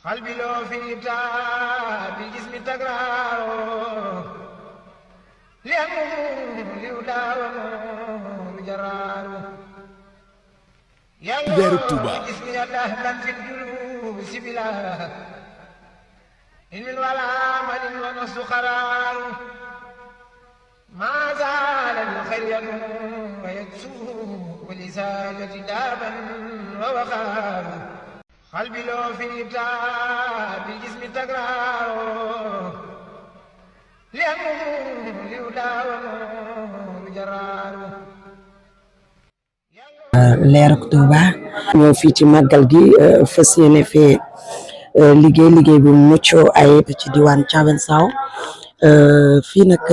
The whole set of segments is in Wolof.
قلبي لو في تاب بجسمي تقرار لأنه يداوم بجرار يا جسمي الله في الجلوب سبلا إن الولا من ونص قرار ما زال الخير ينمو ويكسو ولسانة دابا ووقار قلبي لو في تاب بجسم تقرار لأنه يداوم بجرار leeruk Touba ñëw fii ci màggal gi fas yéene fee liggéey bu mucc ayib ci diwaan Thiawéne Sao fii nag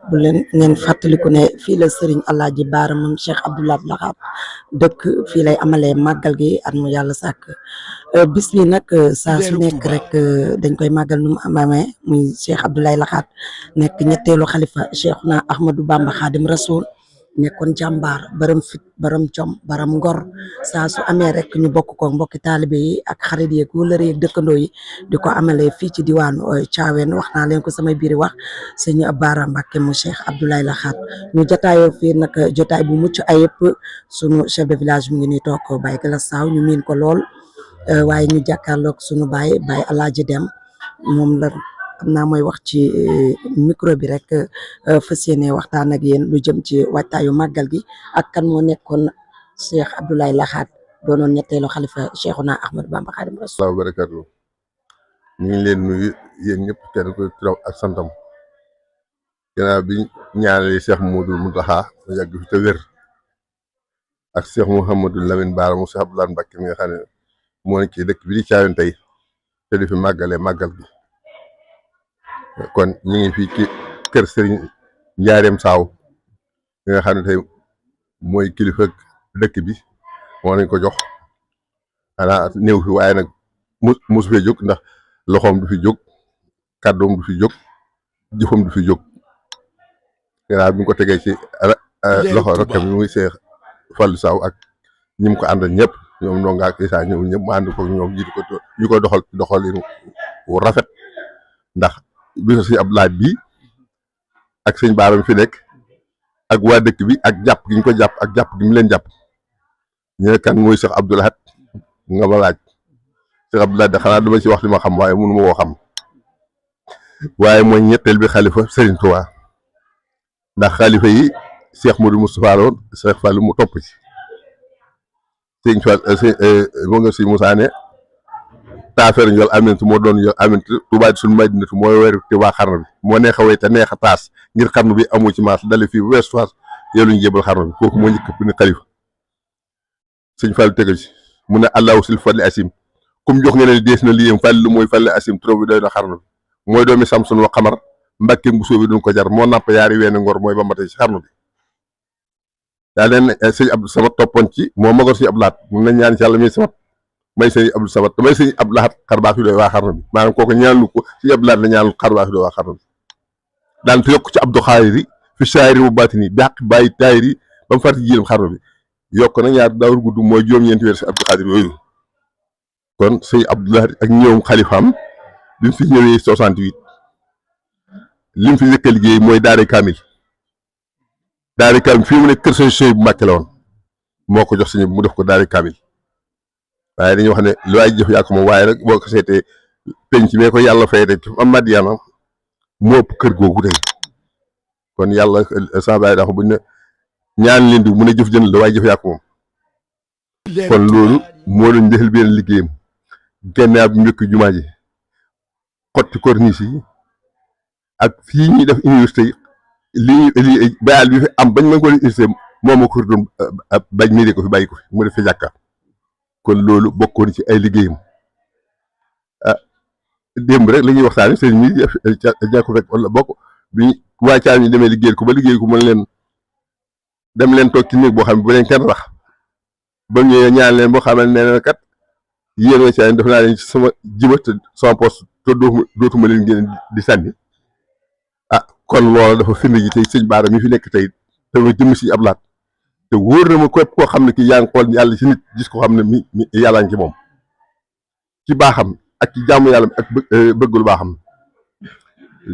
bu leen ngeen fàttaliku ne fii la Serigne Alaaji Baara moom Cheikh Abdoulaye Laxaat dëkk fii lay amalee màggal gi at mu yàlla sàkk bis bi nag saa su nekk rek dañ koy màggal nu mu amee muy Cheikh Abdoulaye Laxaat nekk ñetteelu xalifa Cheikhuna Ahmadou Bamba Xaadim Rasul nekkoon jàmbaar baram fit baram jom baram ngor saa su amee rek ñu bokk ko mbokki taalibe yi ak xarit yi ak wëllëre yi ak dëkkandoo yi di ko amalee fii ci diwaanu Thiawéne wax naa leen ko samay biiri wax sëñ Baara Mbàkke mu Cheikh Abdoulaye Laxaat ñu jotaayoo fii nag jotaay bu mucc ayib sunu chef de village mu ngi nii toog Baye Galas Saw ñu miin ko lool waaye ñu jàkkaarloog sunu Baye Alaaji Dem moom la xam naa mooy wax ci micro bi rek fas yéene waxtaan ak yéen lu jëm ci waajtaayu màggal gi ak kan moo nekkoon Cheikh Abdoulaye Laxaat doonoon ñetteelu xalifa Cheikhuna Ahmadou Bamba Xaadim Rasul. Wa barakatu ñu ngi leen nuyu yéen ñëpp kenn ko turam ak santam gannaaw bi ñaanale Cheikh Modou Mountakha mu yàgg fi te wér ak Cheikh Mouhamadou Lamine Bara mu Cheikh Abdoulaye Mbacké mi nga xam ne moo nekk ci dëkk bi di Thiawéne tey te di fi màggalee màggal gi kon ñu ngi fii ci kër Serigne Njaareem Saaw mi nga xam ne tey mooy kilifa dëkk bi moo nañ ko jox xanaa néew fi waaye nag mus fee jóg ndax loxoom du fi jóg kàddoom du fi jóg jëfam du fi jóg gannaaw bi nga ko tegee ci loxo rakkam yi muy Seex Fallu Saaw ak ñi mu ko àndal ñëpp ñoom ndonga ak Isaa ñëw ñëpp mu ànd ko ñoom jiitu ko ñu ko doxal wu rafet ndax bisu si ab laaj bi ak sëñ Baara mi fi nekk ak waa dëkk bi ak jàpp gi ñu ko jàpp ak jàpp gi mu leen jàpp ñu ne kan mooy Cheikh Abdou Lahad nga ma laaj Cheikh Abdou Lahad xanaa dama ci wax li ma xam waaye mënu ma koo xam waaye mooy ñetteel bi xalifa Serigne Touba ndax xalifa yi Cheikh Modou Moustapha loon Cheikh Fallou mu topp ci sëñ Fall moo nga si Moussa ne taafeer ñool amintu moo doon yool amintu Touba suñu madinatu mooy weeru te waa xarnu bi moo neex a way te neex a taas ngir xarnu bi amu ci maas dale fii wees faas yow lu ñu jébal xarnu bi kooku moo njëkk ni xalifa sëñ Fall tegal ci mu ne allahu sil fadli asim kum jox nga ne dees na liyam fàlli lu mooy fàlli asim trop bi doy na xarnu bi mooy doomi Samsun wa xamar Mbàkke bu soobi duñ ko jar moo napp yaari weene ngor mooy ba matay ci xarnu bi daa leen sëñ Abdou Samad toppoon ci moo magoon sëñ Abdou Lahad mun na ñaan ci yàlla mi samat may sëñ Abdou Samad may sëñ Abdou Lahad xarbaax yi doy waa xarnu bi maanaam kooku ñaanlu ko sëñ Abdou Lahad la ñaanlu xarbaax yi doy waa xarnu bi daan te yokk ci Abdou Xaayiri fi saayiri bu baatini bàq bàyyi taayiri ba mu farti jiiram xarnu bi yokk na ñaar daawul gudd mooy juróom-ñeenti weer si Abdou Xaadir yooyu kon sëñ Abdou Lahad ak ñëwum xalifaam bi mu fi ñëwee 68 li mu fi njëkk a liggéey mooy daare kaamil fii mu nekk kër sëñ Sooy bu Mbàkke la woon moo ko jox sëñ mu def ko daare kaamil waaye dañuy wax ne lu waay jëf yaa ko moom waaye nag boo ko seetee penc mee ko yàlla fay rek am Madiana moo ëpp kër googu tey kon yàlla sama baay dafa buñ ne ñaan leen di mun a jëf jën la waaye jëf yaa ko moom kon loolu moo doon njëxal benn liggéeyam gannaaw bi njëkk jumaa ji xotti corniche yi ak fii ñuy def université yi li bayal bi fi am bañ mën ko université moom ko doon bañ miiree ko fi bàyyi ko fi mu def fi jàkka kon loolu bokkoon ci ay liggéeyam démb rek la ñuy waxtaane sëñ mi ja ko fekk wala bokk bi waa Thiawéne ñu demee liggéey ko ba liggéey ko mën leen dem leen toog ci néeg boo xam ne bu leen kenn rax ba ñëwee ñaan leen boo xamal ne leen kat yéen waa Thiawéne def naa leen ci sama jiba te sama poste te dootuma leen ngeen di sànni kon loola dafa firnde ji tey sëñ Baara mi fi nekk tey te ma jëm si ab laat te wóor na ma képp koo xam ne ki yaa ngi xool yàlla ci nit gis ko xam ne mi yàllaa ngi ci moom ci baaxam ak ci jaamu yàlla ak bëgg lu baaxam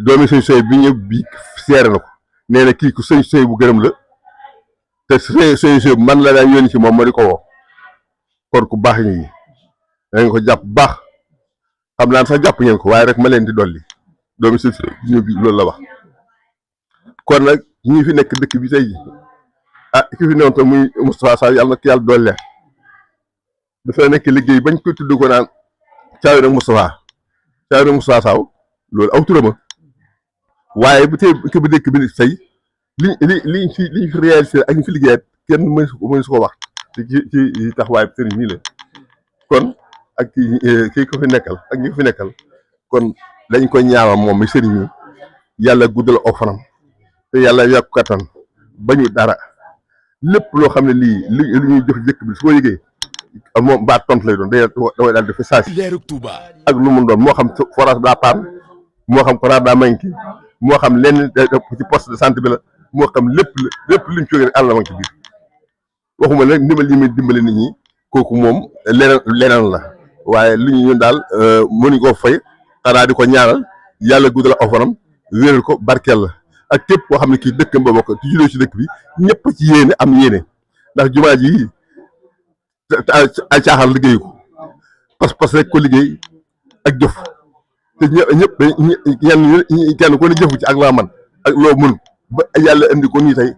doomi sëñ Soy bi ñëw bi seere na ko nee na kii ku sëñ Soy bu gërëm la te sëñ Soy bu man la daan yónni ci moom ma di ko woo kon ku baax ñi da ko jàpp baax xam naa sax jàpp ngeen ko waaye rek ma leen di dolli doomi sëñ Soy ñëw bi loolu la wax kon nag ñi fi nekk dëkk bi tey ji ki fi newoon tam muy Moustapha Saw yàlla na ko yàlla doole dafa nekk liggéey bañ ko tudd ko naan caawi nag Moustapha Saw loolu aw turama waaye bu tey ko bi dëkk bi tey liñ fi réalisé ak ñu fi liggéeyat kenn mënu su ko wax ci taxawaay sëriñ nii la kon ak kii ko fi nekkal ak ñi ko fi nekkal kon dañ koy ñaawam moom mi sëriñ ñi yàlla guddal aw fanam te yàlla yokk kattan bañu dara lépp loo xam ne lii li ñuy jox jëkk bi su ko yëgee moom baat tontu lay doon damay daal di fa saasi ak lu mu doon moo xam forage daa paan moo xam courant daa manqué moo xam lenn ci poste de santé bi la moo xam lépp luñ ci jógee rek àll la ma ci biir waxuma nag ndimbal yi muy dimbali nit ñi kooku moom leneen la waaye li ñu ñun daal mënuñ koo fay xanaa di ko ñaanal yàlla guddal aw fanam wéral ko barkeel la ak képp koo xam ne kii dëkkam ba bokk ci juddoo ci dëkk bi ñëpp ci yéene am yéene ndax jumaa ji ay caaxaan liggéeyu ko pas rek ko liggéey ak jëf te ñëpp kenn ko ne jëfu ci ak laa man ak loo mën ba yàlla indi ko nii tey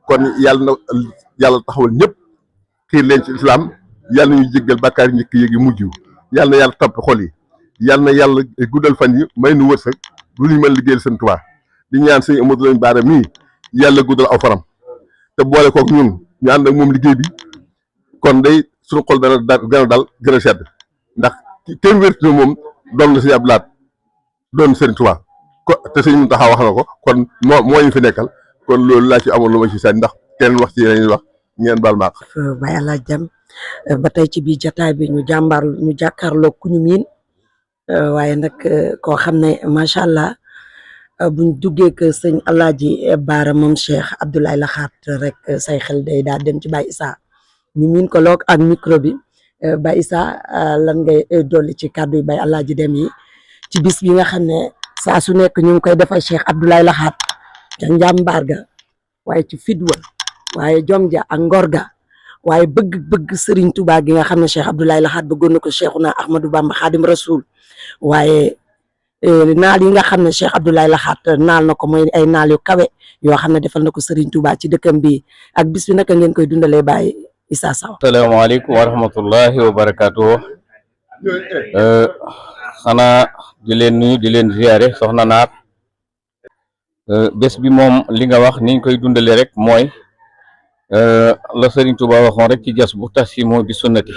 kon yàlla taxawal ñëpp xiir leen ci islam yàlla na ñu jéggal bàkkaar yi njëkk yéegi mujj yàlla na yàlla topp xol yi yàlla na yàlla guddal fan yi may nu wërsëg lu ñu mën liggéeyal seen Tuubaa di ñaan sëñ Amadou Lamine Bara mii yàlla guddal aw faram te boole kook ñun ñu ànd ak moom liggéey bi kon day suñu xol dana gën a dal gën a sedd ndax kenn wértu na moom doon na sëñ Abdou Lahad doon sëriñ Tuubaa ko te sëñ Muntaxa wax na ko kon moo ñu fi nekkal kon loolu laa ci amoon lu ma ci sànni ndax kenn wax ci yeneen wax ngeen baal ma ak Baye Alaaji Jam ba tey ci biir jataay bi ñu jàkkaarloo ku ñu miin waaye nag koo xam ne macha allah buñ duggee que sëñ Alaaji Bara moom Cheikh Abdoulaye Laxaat rek say xel day daal dem ci Baye Issa ñu miin ko loog ak micro bi Baye Issa lan ngay dolli ci kàddu yi Baye Alaaji Dem yi ci bis bi nga xam ne saa su nekk ñu ngi koy defal Cheikh Abdoulaye Laxaat ca njàmbaar ga waaye ci fidwa waaye jom ja ak ngor ga waaye bëgg Serigne Touba gi nga xam ne Cheikh Abdoulaye Laxaat bëggoon na ko Cheikhuna Ahmadou Bamba Xaadim Rasul waaye naal yi nga xam ne Cheikh Abdoulaye Laxaat naal na ko mooy ay naal yu kawe yoo xam ne defal na ko Serigne Touba ci dëkkam bi ak bis bi naka ngeen koy dundalee Baye Issa Saw. asalaamaaleykum wa rahmatullahi wa barakaatu. xanaa di leen nuyu di leen ziare soxna Naar bés bi moom li nga wax niñ koy dundalee rek mooy la Serigne Touba waxoon rek ci jas bu tasimoo bi sunnati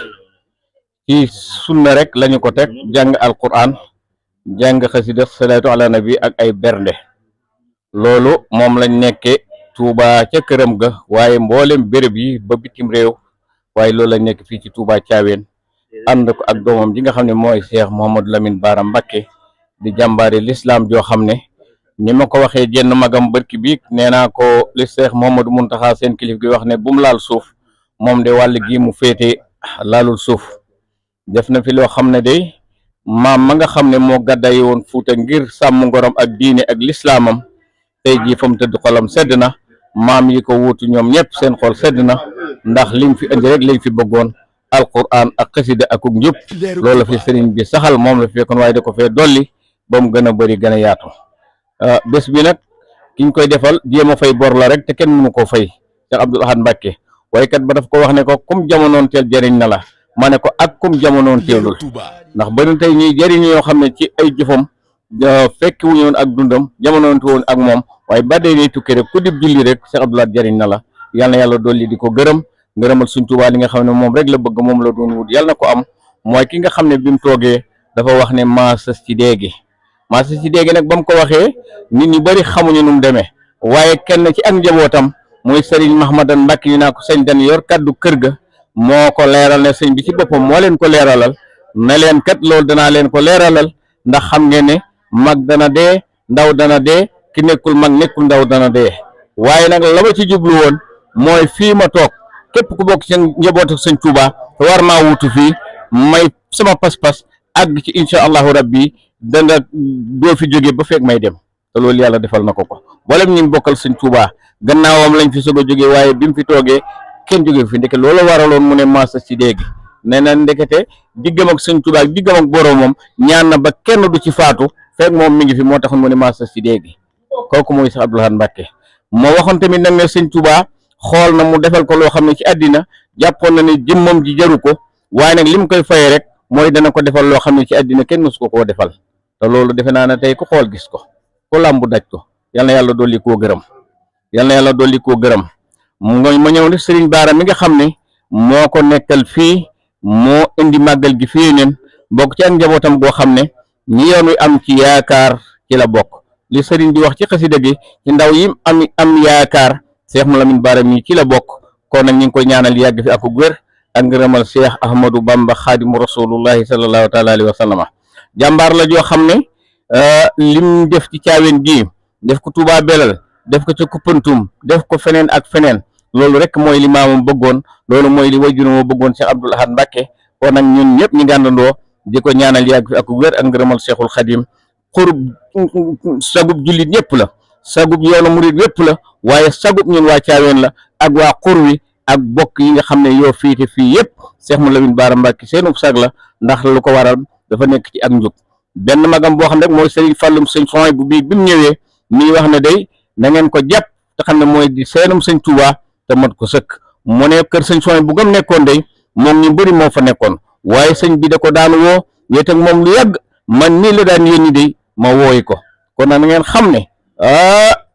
ci sunna rek lañu ko teg jàng alquran jàng xasida salaatu ala nabi ak ay bernde loolu moom lañ nekke Touba ca këram ga waaye mboolem béréb yi ba bitim réew waaye loolu lañ nekk fii ci Touba Thiawéne ànd ko ak doomam ji nga xam ne mooy Cheikh Mouhamadou Lamine Bara Mbacké di jàmbaari l'islam joo xam ne ni ma ko waxee jenn magam bërki bi nee naa ko li Cheikh Mouhamadou Mountakha seen kilif gi wax ne bu mu laal suuf moom de wàll gi mu féete laalul suuf def na fi loo xam ne day maam ma nga xam ne moo gàddayi woon Fuuta ngir sàmm ngorom ak diine ak lislaamam tey jii fa mu tëdd xolam sedd na maam yi ko wuutu ñoom ñëpp seen xol sedd na ndax liñ fi indi rek lañ fi bëggoon alquran ak xasida ak njub loolu la fi sëriñ bi saxal moom la fi fekkoon waaye da ko fee dolli ba mu gën a bëri gën a yaatu bés bi nag kiñ koy defal jéem a fay bor la rek te kenn mënu koo fay Cheikh Abdoul Ahad Mbacké waaye kat ba daf ko wax ne ko kum jamonoon teel jëriñ na la ma ne ko ak kum jamonoon teelul ndax bari tey ñuy jëriñ yoo xam ne ci ay jëfam fekki wuñu woon ak dundam jamonoonte woon ak moom waaye ba dee day tukki rek ku dib julli rek Cheikh Abdoul Ahad jëriñ na la yal na yàlla dolli di ko gërëm ngërëmal suñ Tuubaa li nga xam ne moom rek la bëgg moom la doon wut yàlla na ko am mooy ki nga xam ne bi mu toogee dafa wax ne maa sës ci déegi nag ba mu ko waxee nit ñi bari xamuñu nu mu demee waaye kenn ci ak njabootam mooy Serigne Mahmadan Mbacké ñu naa ko sëñ dan yor kaddu kër ga moo ko leeral ne sëñ bi ci boppam moo leen ko leeralal ne leen kat loolu danaa leen ko leeralal ndax xam ngeen ne mag dana dee ndaw dana dee ki nekkul mag nekkul ndaw dana dee waaye nag la ma ci jublu woon mooy fii ma toog képp ku bokk seen njabootu sëñ Touba war naa wutu fii may sama pas-pas àgg ci incha allahu rabbi da nga doo fi jógee ba fekk may dem te loolu yàlla defal na ko mboolem ñu bokkal sëñ Tuubaa gannaawam lañ fi soog a jógee waaye bi mu fi toogee kenn jógee fi ndeke loolu waraloon mu ne maasa si dégg nee na ndekete diggam ak sëñ Tuubaa diggam ak boroomam ñaan na ba kenn du ci faatu fekk moom mi ngi fi moo taxoon mu ne maasa si dégg kooku mooy Cheikh Abdoul Ahad Mbacké moo waxoon tamit nag ne sëñ Tuubaa xool na mu defal ko loo xam ne ci àddina jàppoon na ne jëmmam ji jaru ko waaye nag li mu koy fayee rek mooy dana ko defal loo xam ne ci àddina kenn mësu ko koo defal te loolu defe naa ne tey ku xool gis ko ku làmbu daj ko yal na yàlla dolli koo gërëm yal na yàlla dolli koo gërëm ma ñëw ne Serigne Bara mi nga xam ne moo ko nekkal fii moo indi màggal gi fii neen bokk ci ak njabootam goo xam ne ñi yoon wi am ci yaakaar ci la bokk li Serigne bi wax ci xasida gi ci ndaw yi am yaakaar Cheikh Moulamine Bara mi ci la bokk kon nag ñu ngi koy ñaanal yàgg fi ak wér ak ngërëmal Cheikh Ahmadou Bamba xaadimu rasulullahi sallallahu taala alayhi wa sallama jàmbaar la joo xam ne lim def ci caaween gi def ko Touba Belal def ko ci Koupentoum def ko feneen ak feneen loolu rek mooy li maamam bëggoon loolu mooy li wajuram bëggoon Cheikh Abdoul Ahad Mbacké kon nag ñun ñëpp ñi gàndandoo di ko ñaanal yàgg fi ak wér ak ngërëmal Cheikhul Khadim xurub sagub jullit ñëpp la sagub yoonu murid yëpp la waaye sagub ñun waa caaween la ak waa xur wi ak bokk yi nga xam ne yoo fiite fii yëpp Cheikh Moulamine Bara Mbacké seenub sag la ndax lu ko waral dafa nekk ci ak njub benn magam boo xam ne mooy Serigne Fallum sëñ Soy bu bii bi mu ñëwee mi wax ne day na ngeen ko jàpp te xam ne mooy di seenum sëñ Touba te mat ko sëkk mu ne kër sëñ Soy bu gam nekkoon day moom ñu bëri moo fa nekkoon waaye sëñ bi da ko daan woo wéet ak moom lu yàgg man nii la daan yónni day ma wooyi ko kon na ngeen xam ne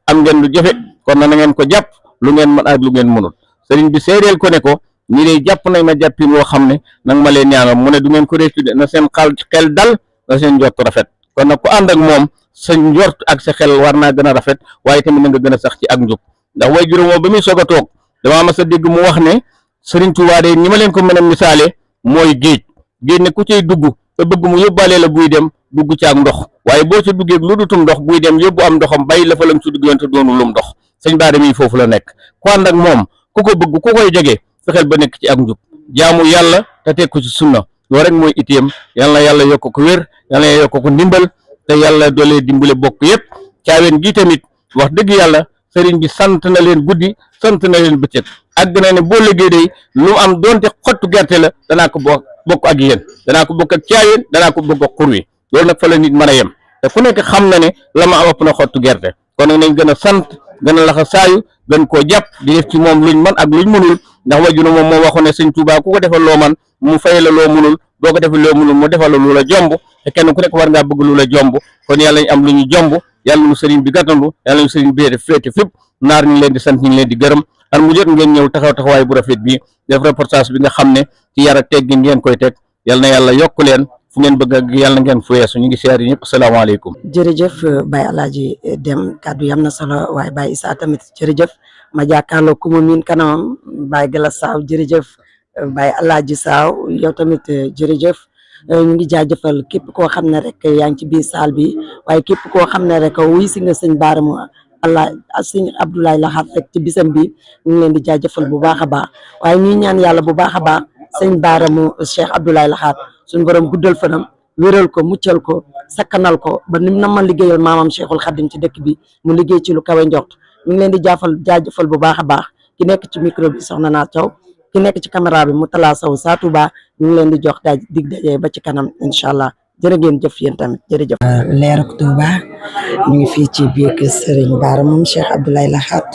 am ngeen lu jafe kon na ngeen ko jàpp lu ngeen mën ak lu ngeen mënul sëriñ bi seedeel ko ne ko ñi day jàpp nañ ma jàppin woo xam ne nag ma leen ñaanal mu ne du ngeen ko réccu de na seen xel dal na seen njort rafet kon nag ku ànd ak moom sa njort ak sa xel war naa gën a rafet waaye tamit na nga gën a sax ci ak njub ndax way juróom ba muy soog a toog damaa mas a dégg mu wax ne Sëriñ Tuubaa de ñi ma leen ko mën a misaale mooy géej ne ku cay dugg te bëgg mu yóbbaale la buy dem dugg ci ak ndox waaye boo ci duggee lu dutum ndox buy dem yóbbu am ndoxam bàyyi la fa lam ci dugg yoon te doonu lum ndox sëñ Bara mi foofu la nekk ku ànd ak moom ku ko bëgg ku koy jege fexeel ba nekk ci ak njub jaamu yàlla te teg ko ci sunna loolu rek mooy itteem yal na yàlla yokk ko wér yal na yokk ko ndimbal te yàlla doolee dimbale bokk yëpp caaween gi tamit wax dëgg yàlla sëriñ bi sant na leen guddi sant na leen bëccëg àgg na ne boo liggéey day lu am doonte xottu gerte la danaa ko bokk ak yéen danaa ko bokk ak caaween danaa ko bokk ak xur wi loolu nag fa la nit mën a yem te ku nekk xam na ne la ma am ëpp na xottu gerte kon nag nañ gën a sant gën a laxa saayu gën koo jàpp di def ci moom luñ mën ak luñ mënul ndax wajuna moom moo waxoon ne sëñ Tuubaa ku ko defal loo man mu fay la loo mënul boo ko defal loo mënul mu defal la lu la jomb te kenn ku nekk war ngaa bëgg lu la jomb kon yàlla ñu am lu ñu jomb yàlla ñu sëriñ bi gàttandu yàlla ñu sëriñ bi féete fépp naar ñu ngi leen di sant ñu ngi leen di gërëm at mu jot ngeen ñëw taxawaay bu rafet bi def reportage bi nga xam ne ci yar ak teggin ngeen koy teg yàlla na yàlla yokk leen fu ngeen bëgg ak yàlla ngeen fu weesu ñu ngi siyaar yi ñëpp asalaamaaleykum. jërëjëf Baye Alaaji Dem kàddu yi am na solo waaye Baye Issa tamit jërëjëf ma jàkkaarloo ku ma miin kanamam Baye Gala Saaw jërëjëf Baye Alaaji Saaw yow tamit jërëjëf ñu ngi jaajëfal képp koo xam ne rek yaa ngi ci biir saal bi waaye képp koo xam ne rek wuy si nga sëñ Bara mu Allah sëñ Abdoulaye Lahad rek ci bisam bi ñu ngi leen di jaajëfal bu baax a baax waaye ñuy ñaan yàlla bu baax a baax sëñ Bara mu Cheikh Abdoulaye Lahad suñu borom guddal fanam wéral ko muccal ko sakkanal ko ba nim na ma liggéeyal maamam Cheikhul Khadim ci dëkk bi mu liggéey ci lu kawe njort ñu ngi leen di jaajëfal bu baax a baax ki nekk ci micro bi soxna naa Thiaw ki nekk ci caméra bi mu Talla Sow Sa Touba ñu ngi leen di jox dig daje ba ci kanam incha allah jërë ngeen jëf yéen tamit jërëjëf. Leeral Touba ñu ngi fii ci biir kër Serigne Bara moom Cheikh Abdoulaye Lahad